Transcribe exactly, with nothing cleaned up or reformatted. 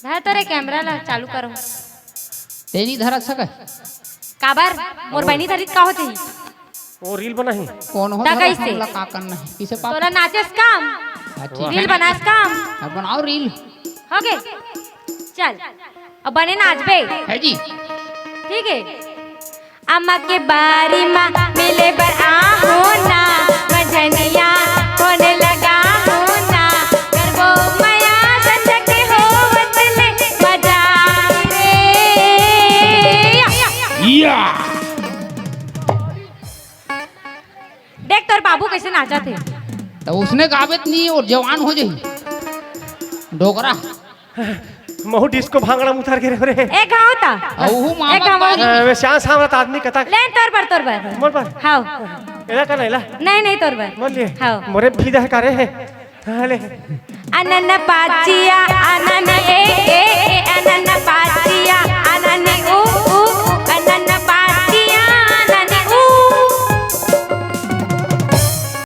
धर तो रे, कैमरा ला चालू करो। तेनी धरत सके। काबर? मोर बहिनी धरित का होथे? वो रील बनाही। कौन हो ता धरत कैसे? हमला का करना है? किसे पाप? तोला नाचेस काम, अच्छा। रील बनास काम। अब बनाओ रील। हो गे, चल, अब बने नाचबे। है जी। ठीक है। अम्मा के बारी मा मिले बर आहो ना, मझनिया होने लगा हो ना, करबो मया संझा के होवत ले मजा रे। या। देख तोर बाबू कैसे नाचत हे। तो उसने गावे त नहीं, वो जवान हो जाही। डोकरा। महू डिस्को भांगड़ा म उतर गे रे। ए गाँव ता। अहू मामा ए गाँव। बारी। अ, वे श्याम सामरत आदमी कता। ले तोर बर, तोर बर। मोर बर? हाव। एला का ना एला? नहीं, नहीं, तोर बर। मोर लिए? हाव। मोरे भी दे का रे। हाँ, ले। अनन पाचिया, अनन ए